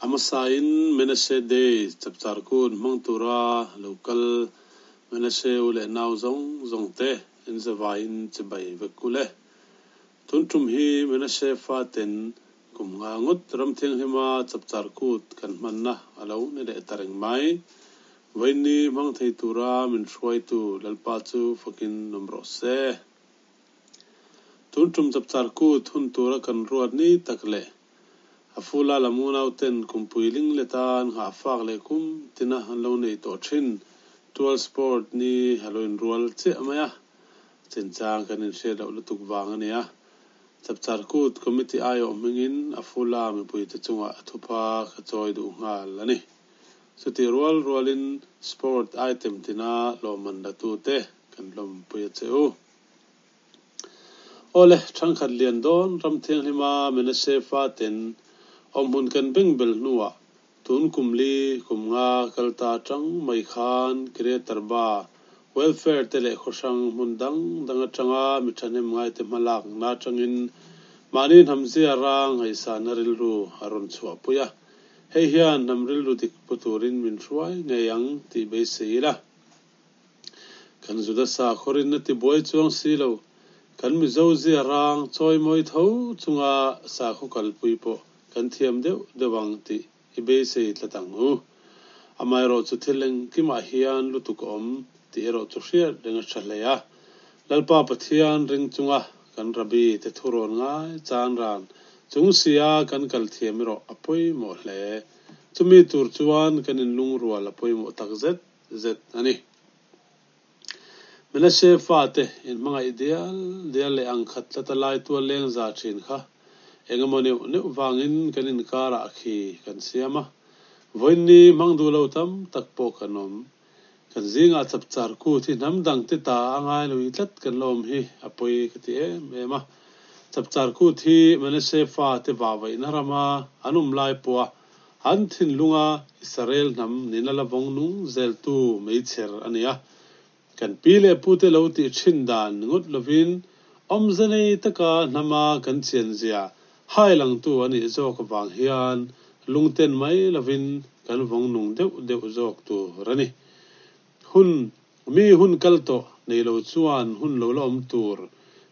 A hmasain Menashe Day chapchar kun hmang tura lo kal Menashe u leh nau zawng zawng te inzavaiin chibai vek u le. Tun tum hi Menashe faten kum nga ngawt ram thianghlima chapchar kut kan hmanna a lo ni leh ta reng mai. Vawiinni hmang thei tura min hruaitu Lalpa chu fakin awm rawh se. Tun tum chapchar kut hun tura kan ruat ni tak leh a fula lam unauten kumpui ling leta an nghahfak leh kum tina an lo nei tawh thin Tual Sport ni a lo inrual chiah mai a, chinchang kan inhriat loh lutuk vang a nia. Chapchar Kut Committee aiawh hmingin a fula mipuite chungah a thupa ka chawi duh nghal a ni. Chutih rual rualin Sport item tina lawmman latute kan hlawmpui a che u. Awle, ṭhangkhat lian dawn ram thianghlima Menashe faten awmhmun kan bengbel hnuah tun kum li kum nga kal ta aṭang mai khan Kiryat Arba welfare te leh khaw hrang hmun dang dang aṭanga mi ṭhahnem ngaite hmalak na aṭangin mahni hnamzia rang ngaihsanna rilru a rawn chhuahpui a, hei hian hnam rilru dik pu turin min hruai ngei ang tih beisei ila. Kan Juda sakhawrin a tibuai chuang si lo, kan Mizo zia rang chawimawi tho chunga sakhaw kalpui pawh kan thiam deuh deuh ang tih i beisei tlat ang u. Amaherawh chu thil engkimah hian lutuk a awm tih erawh chu hriat reng a tha hle a. Lalpa Pathian ring chunga kan Rabbi te thurawn ngai chan ran chung sia kan kal thiam erawh a pawimawh hle. Chumi tur chuan kan inlungrual a pawimawh takzet. zet a ni. Menashe fate inhmangaih dial dial leh ang khat tlata lai tual leng za thin kha eng emaw neuh neuh vangin kan inkarah khi kan siam a, vawiinni hmang duh lo tam tak pawh kan awm. Kan zingah chapchar kut hi hnam dangte ta a ngai lo i tlat kan la awm hi a pawi ka ti em em a. Chapchar kut hi Menashe fate vahvaihna rama an awm lai pawha An thinlunga Israel hnam nina la vawng nung zeltu meichher a ni a. Kan pi leh pute lo tih thin dan ni ngawt lovin awmze nei taka hnama kan chianzia hai langtu a nih zawk avang hian lungten mai lovin kan vawng nung deuh deuh zawk tur a ni. Hun, mi hun kal tawh nei lo chuan hun lo la awm tur,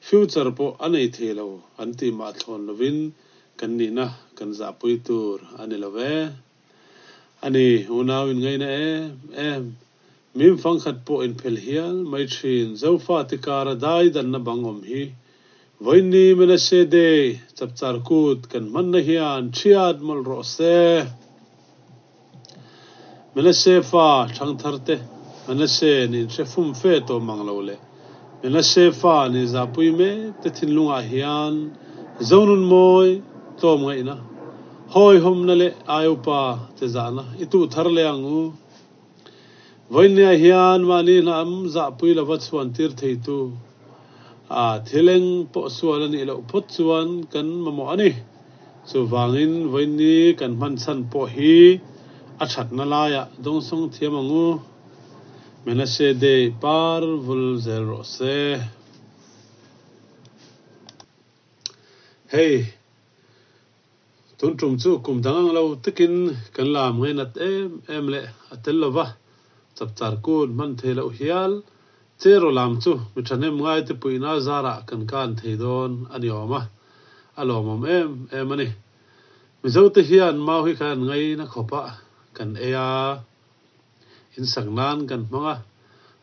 future, pawh a nei thei lo an tih mah thlawn lovin kan nihna kan zahpui tur a ni lo ve. A ni, unau in ngaina em em, mim fangkhat pawh inphel hial mai thin Zofate kara dai danna bang awm hi Vawiinni Menashe Day chapchar kut kan hmanna hian thiat mawlh rawh se. Menashe fa thangthar te Menashe nih hre fum fe tawh mang lo leh Menashe fa nih zahpui mek te thinlungah hian Zonun mawi tlawm ngaihna, hawihhawmna leh aiupa te zahna i tuh thar leh ang u. Vawiinniah hian mahni hnam zahpui lova chhuan tir theitu a thil eng pawh sual a nih loh phawt chuan kan mamawh a ni. Chuvangin vawiinni kan hman chhan pawh hi a thatna laiah dawngsawng thiam ang u. Menashe Day par vul zel rawh se. Hei. Tun tum chu kum dang ang lo takin kan lam ngainat em em leh a tel lova, chapchar kun hman thei loh hial Cheraw lam chu mi thahnem ngaite puihna zarah kan kan thei dawn a ni awm a, a lawmawm em em a ni. Mizote hian mau hi khan ngaina khawpah kan ei a. Insak nan kan hmang a,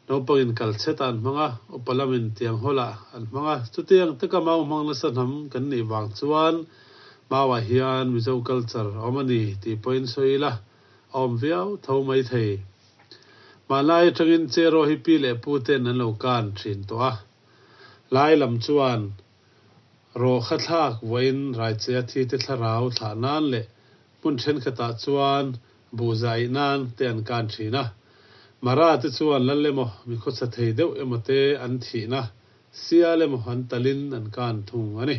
naupangin kalchhet ah an hmang a, upa lamin tiang hawlah an hmang a. Chutiang taka mau hmang nasa hnam kan nih vang chuan mauah hian Mizo culture a awm a ni tih pawhin sawi ila a awm viau tho mai thei. Hmanlai atangin Cheraw hi pi leh pu ten an lo kan thin tawh a, lai lam chuan rawkha thlak vawiin Raichea thi te thlarau thlah nan leh Hmun thenkhatah chuan buhzai nan te an kan thin a, Mara te chuan lal emaw mi khawchha thei deuh emaw te an thihna, sial emaw an talin an kan thung a ni.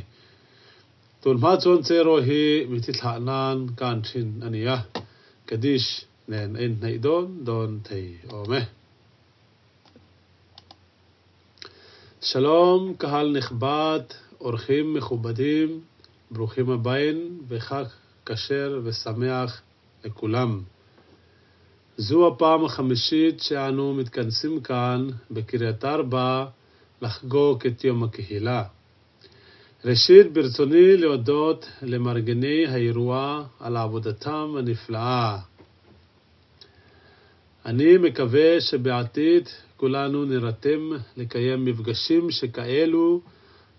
Tunhma chuan Cheraw hi mithi thlah nan kan thin a ni a, Kadish nen a inhnaih dawn dawn thei awm e. Shalom kahal nikhbad, orchim mekhubadim, bruchim habain vechag kasher vesameach. לכולם. זו הפעם החמישית שאנו מתכנסים כאן בקריית ארבע לחגוג את יום הקהילה. ראשית, ברצוני להודות למארגני האירוע על עבודתם הנפלאה. אני מקווה שבעתיד כולנו נירתם לקיים מפגשים שכאלו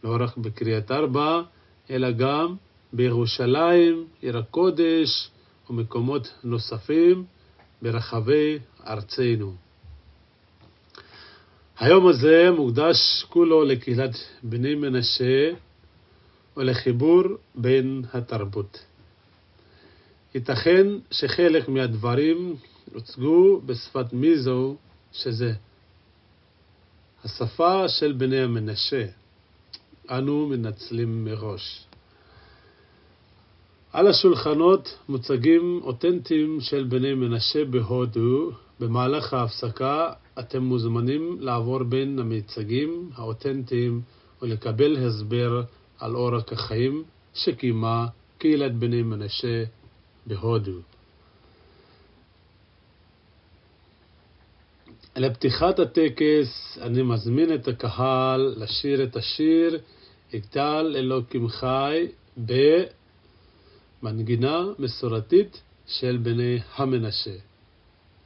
לא רק בקריית ארבע, אלא גם בירושלים, עיר הקודש ומקומות נוספים ברחבי ארצנו. היום הזה מוקדש כולו לקהילת בני מנשה ולחיבור בין התרבות. ייתכן שחלק מהדברים הוצגו בשפת מיזו, שזה השפה של בני המנשה. אנו מנצלים מראש. על השולחנות מוצגים אותנטיים של בני מנשה בהודו. במהלך ההפסקה אתם מוזמנים לעבור בין המיצגים האותנטיים ולקבל הסבר על אורח החיים שקיימה קהילת בני מנשה בהודו. לפתיחת הטקס אני מזמין את הקהל לשיר את השיר יגדל אלוקים חי במנגינה מסורתית של בני המנשה.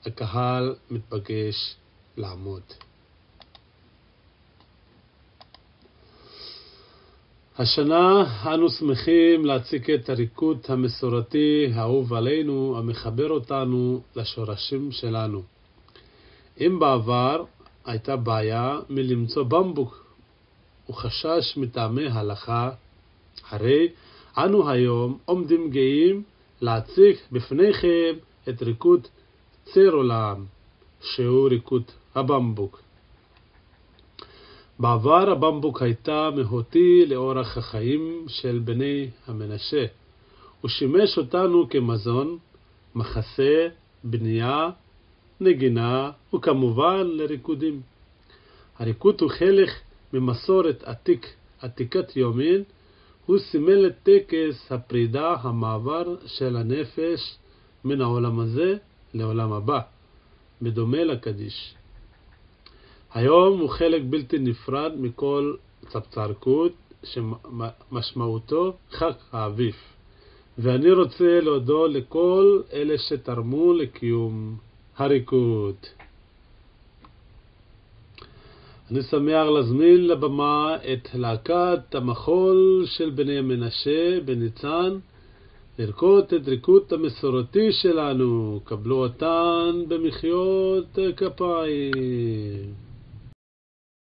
הקהל מתבקש לעמוד. השנה אנו שמחים להציג את הריקוד המסורתי האהוב עלינו, המחבר אותנו לשורשים שלנו. אם בעבר הייתה בעיה מלמצוא במבוק וחשש מטעמי הלכה, הרי אנו היום עומדים גאים להציג בפניכם את ריקוד צר עולם, שהוא ריקוד הבמבוק. בעבר הבמבוק הייתה מהותי לאורח החיים של בני המנשה. הוא שימש אותנו כמזון, מחסה, בנייה, נגינה וכמובן לריקודים. הריקוד הוא חלק ממסורת עתיקת יומין, הוא סימל את טקס הפרידה, המעבר של הנפש מן העולם הזה לעולם הבא, בדומה לקדיש. היום הוא חלק בלתי נפרד מכל צפצרקות שמשמעותו חג האביב. ואני רוצה להודות לכל אלה שתרמו לקיום הריקוד. אני שמח להזמין לבמה את להקת המחול של בני המנשה בניצן לרקוד את ריקוד המסורתי שלנו. קבלו אותן במחיאות כפיים.